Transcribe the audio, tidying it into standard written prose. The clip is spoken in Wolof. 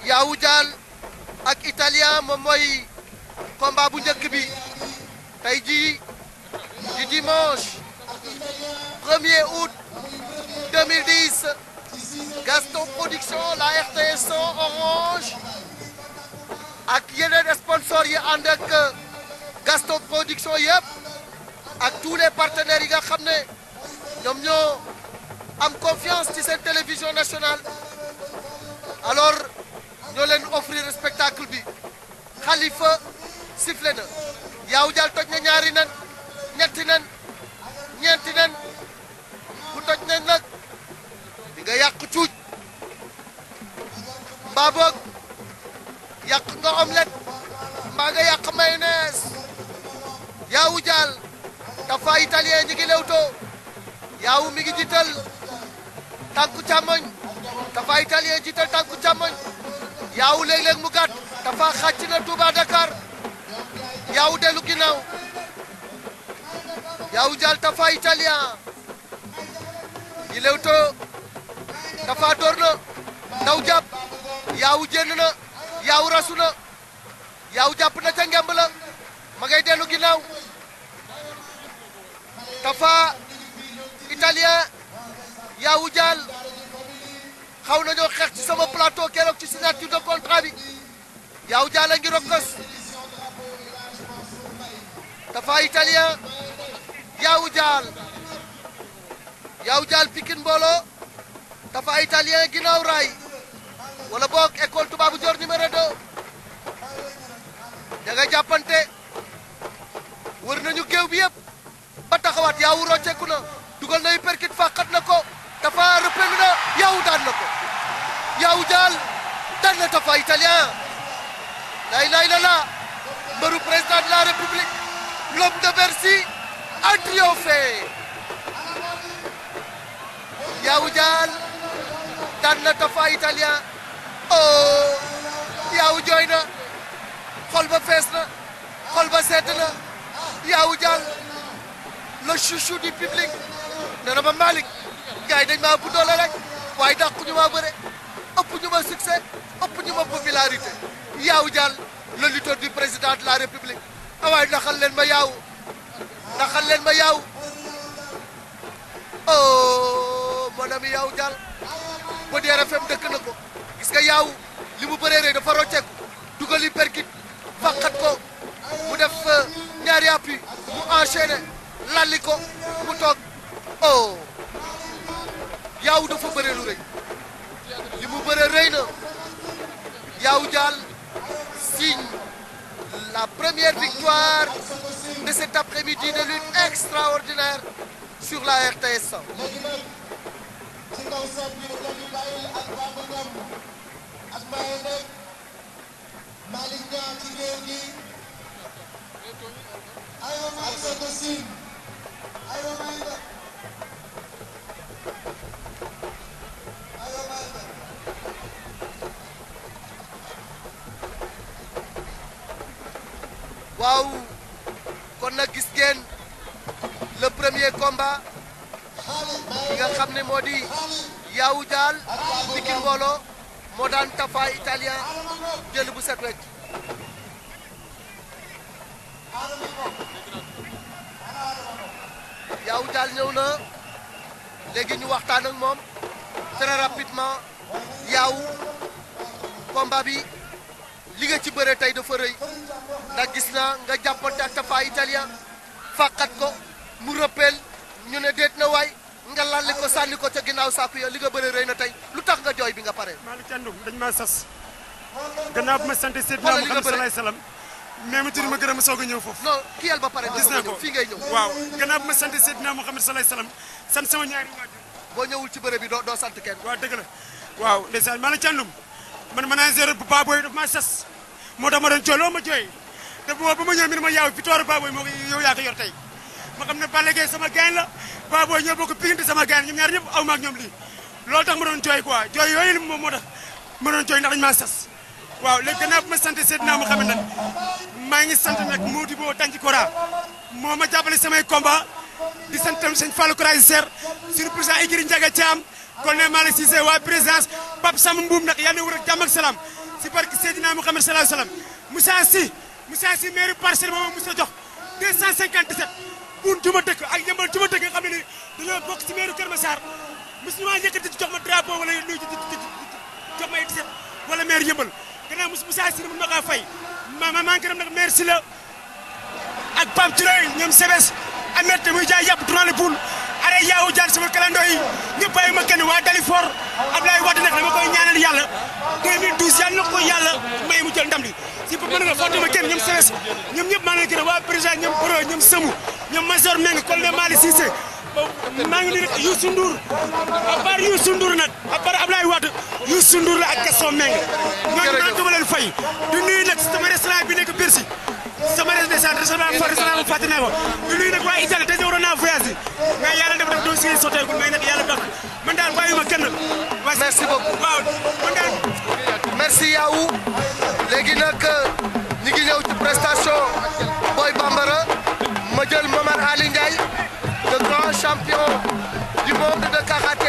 Yawou Dial ak italien moom mooy combat bu njëkk bi tey jii di dimanche 1er août 2010 Gaston Production la RTS Orange ak yeneen sponsors yi ànd ak Gaston Production yëpp ak tous les partenaires yi nga xam ne ñoom ñoo am confiance ci seen télévision nationale alors ñoo leen offrir spectacle bi Khalifa sifflé na Yawou Dial toj na ñaari nen ñetti nen ñeenti nen bu toj nen nag di nga yàq cuuj mbaa boog yàq nga omelette mbaa nga yàq mayonnaise Yawou Dial Tapha italien ñi ngi lewtoo Yawou mi ngi jiital tànku càmmoñ Tapha italien jiital tànku càmmoñ Yawou léeg-léeg mu gàtt Tapha xàcc na Touba Dakar Yawou dellu ginnaaw Yawou Dial Tapha italien ñi lewtoo Tapha door na daw jàpp Yawou jénn na Yawou rasu na Yawou jàpp na ca ngemb la ma ngay dellu ginnaaw Tapha italien Yawou Dial xaw nañoo xeex ci sama plateau keroog ci signature de contrat bi Yawou Dial a ngi rokkos Tapha italien Yawou Dial Pikine mbooloo Tapha italien ginnaaw raay wala boog école tubaabu Dior numéro 2 da nga jàppante wër nañu géew bi yëpp ba taxawaat Yawou rocceeku na dugal na perkit fàqat na ko Tapha repelu na Yawou daan na ko Yawou Dial daan na Tapha italien lay la mbëru président de la république l'homme de Bercy a triomphé Yawou Dial daan na Tapha italien oh Yawou jooy na xol ba fees na xol ba sedd na Yawou Dial le chouchou du public nee na ma Malick gars yi dañ maa ëpp doole rek waaye dàqu ñu ma bëre ëpp ñu ma succès ëpp ñu ma popularité Yawou Dial le lutteur du président de la république waaye naxal leen ma Yawou naxal leen ma Yawou oh mon ami Yawou Dial ba di RFM dëkk na ko gis nga Yawou li mu bëree rëy dafa rocceeku dugali perkit fàqat ko mu def ñaari appui mu enchaîné lalli ko mu toog oh Yawou dafa bëree lu rëy li mu bëree rëy na Yawou Dial signe la première victoire de cet après-midi de lutte extraordinaire sur la RTS. waaw kon nag gis ngeen le premier combat bi nga xam ne moo di Yawou Dial Pikine mbooloo moo daan Tapha italien jël bu set wecc Yawou Dial ñëw na léegi ñu waxtaan ak moom très rapidement Yawou combat bi li nga ci bëre tey dafa rëy ndax gis naa nga jàppante ak Tapha italien fàqat ko mu rëppeel ñu ne déet na waay nga lalli ko sànni ko ca ginnaaw saaku ya li nga bëre rëy na tey lu tax nga jooy bi nga pare. Malick Thiandoum dañ maa sas gannaaw bu ma sant Seydina Muhammad sallallahu alayhi wasallam mais mu tudd ma gërëm soog a ñëw foofu. non kii yàlla ba pare. gis naa ko fii ngay ñëw. waaw gannaaw bu ma sant Seydina Muhammad sallallahu alayhi wasallam sant sama ñaari waajur. boo ñëwul ci bëre bi doo sant kenn. waaw dëgg la waaw ndeysaan Malick Thiandoum man manager bu Baboy daf maa sas moo tax ma doon jooy loo ma jooy te ba ma ñëw mi ne ma yaaw victoire Baboy moo ko yow yaa ko yor tey ma xam ne Balla Gaye sama gaañ la Baboy ñoo bokk Pikine sama gaañ ñoom ñaar ñëpp aw ma ak ñoom lii loolu tax ma doon jooy quoi jooy yooyu moom moo tax ma doon jooy ndax dañu maa sas waaw léegi gannaaw bu ma sant Seydina Muhammad nag maa ngi sant nag Modibo Tanti Kora moo ma jàppale samay combat di sant tam sëñ Fallou Kora Ser suñu président Igiri Ndiaga Thiam colonel Malick Cissé waa présidence Pape Sam Mboum nag yàlla na wër ak jàmm ak salaam si barke Seydina Mouhamed sallallahu alayhi wasallam Moussa Sy maire parcelle moom mos a jox 257 buun ju ma dëkk ak yëmbal ju ma dëkk nga xam ne ni dañoo bokk si maire Kër Massar mos ñu maa yëkkati jox ma drapeau wala luy jox ma 17 wala maire yëmbal gannaaw Moussa Sy mun ma kaa fay maa ngi gërëm nag maire si la ak Pam Touré ñoom Sebes Amet muy jaay yàpp tourné poul are yaawu jaan sama kalando yi ñëpp bàyyi ma kenn waa Dalifor Ablaye Wade nag dama koy ñaanal yàlla 2012 yàlla na ko yàlla may mu jël ndam li si pour mën nga fàtte ma kenn ñoom Sebes ñoom ñëpp maa ngi leen gërëm waa président ñoom Boro ñoom Sëmu ñoom Major Meng colonel Mali Cissé maa ngi nii rek Youssou Ndour à part Youssou Ndour nag à part Ablaye Wade Youssou Ndour la ak Gaston Meng ñooñu naan dama leen fay du nuyu nag sama restaurant bi nekk Bercy sama restaurant mu fàtte naa ko du nuyu nag waa Italie te waroon naa voyage mais yàlla def doon si sotteegul mais nag yàlla baax man daal bàyyi ma kenn merci beaucoup waaw man daal merci Yawou léegi nag ñi ngi ñëw ci prestation Boy Bambara ma jël Momar Ali Ndiaye le grand champion du monde de karaté